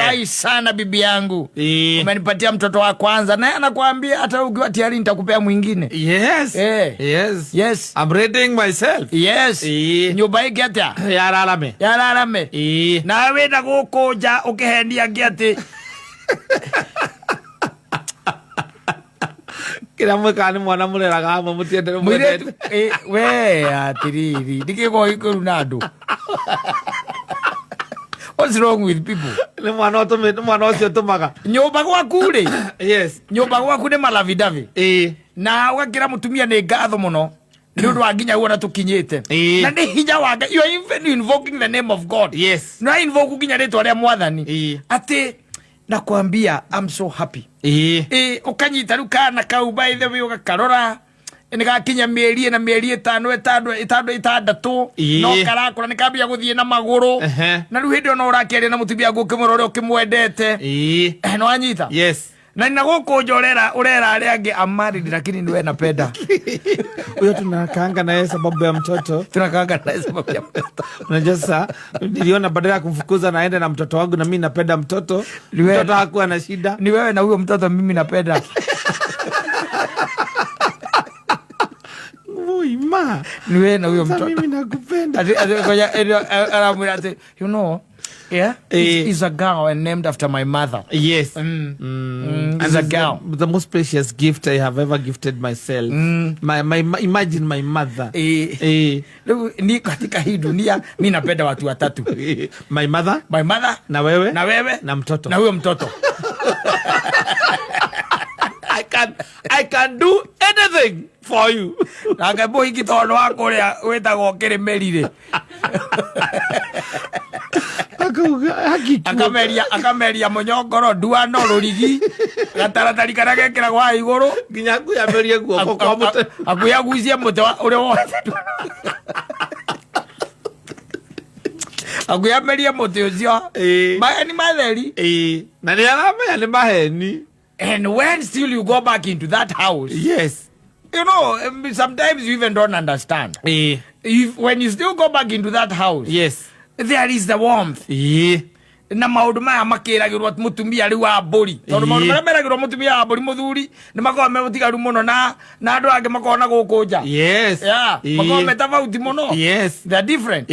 Nimefurahi sana bibi yangu, umenipatia mtoto wa kwanza, naye anakuambia hata ukiwa tayari nitakupea mwingine. Yes. I'm readying myself. Nyũmba ĩngĩ atĩa? Yararame. Yararame. Nawe wĩna gũkũ nja ũkĩhenia angĩ atĩ Kĩrĩa mwĩkaga nĩ mwana mũreraga hamwe, mũtiendere. Mũirĩtu. Mwendete. We atiriri, ndikĩgwo ikũru na andũ. What's wrong with people? Nĩ mwana ũtũmĩ, nĩ mwana ũcio ũtũmaga. Nyũmba gwaku rĩ, nyũmba gwaku nĩ malavidavi na ũgakĩra mũtumia nĩ ngatho mũno nĩ ũndũ wa nginya guona tũkinyĩte. Na nĩ hinya wa Ngai. You are even invoking the name of God. Na invoke nginya rĩtwa rĩa Mwathani atĩ nakwambia, I'm so happy. Ũkanyita rĩu kana kau, by the way, ũgakarora nĩ gakinya mĩeri 4, mĩeri 5, 6, 6, no karakũra, nĩ kambia gũthiĩ na magũrũ. Na rĩu hĩndĩ ĩyo no ũrakĩaria na mũtumia waku ũkĩmwĩra ũrĩa ũkĩmwendete. No anyita. Na na gũkũ nja ũrera arĩa angĩ, "I'm married lakini niwe napenda." Huyo tunakaanga naye sababu ya mtoto. Tunakaanga naye sababu ya mtoto. Unajua sasa niliona badala ya kumfukuza naende na mtoto wangu, na mi napenda mtoto. Mtoto hakuwa na shida. Ni wewe na huyo mtoto mimi napenda. Ui, ma. Ni wewe na huyo Sasa mtoto. mimi nakupenda. Ati ngoja, aramwĩra atĩ, yeah, it's a girl and named after my mother. And It's a it's girl. the most precious gift I have ever gifted myself. Imagine my mother. Rĩu ni katika hii dunia mi napenda watu watatu. My mother, My mother, na wewe, na wewe, na mtoto. Na huyo mtoto. I can do anything for you. Nake mũhiki tondũ wa kũrĩa wĩtagwo kĩrĩmĩri rĩ, Akauga haki. Akameria mũnyongoro, nduano, rũrigi, gataratari karĩa gekĩragwo haha igũrũ. Nginya akuyamerie guoko kwa mũtĩ. Akuĩ agucie mũtĩ ũrĩa wothe, akuĩ amerie mũtĩ ũcio. Maheni matheri. Na nĩ aramenya nĩ maheni. And when still you go back into that house, sometimes you even don't understand. If, when you still go back into that house, there is the warmth. Na maũndũ maya makĩragĩrwo mũtumia rĩu wa mbũri, tondũ maũndũ marĩa meragĩrwo mũtumia wa mbũri, mũthuri nĩ makoragwo me mũtigaru mũno na andũ angĩ makoragwo na gũkũ nja. Yeah, makoragwo me tofauti mũno. They are different.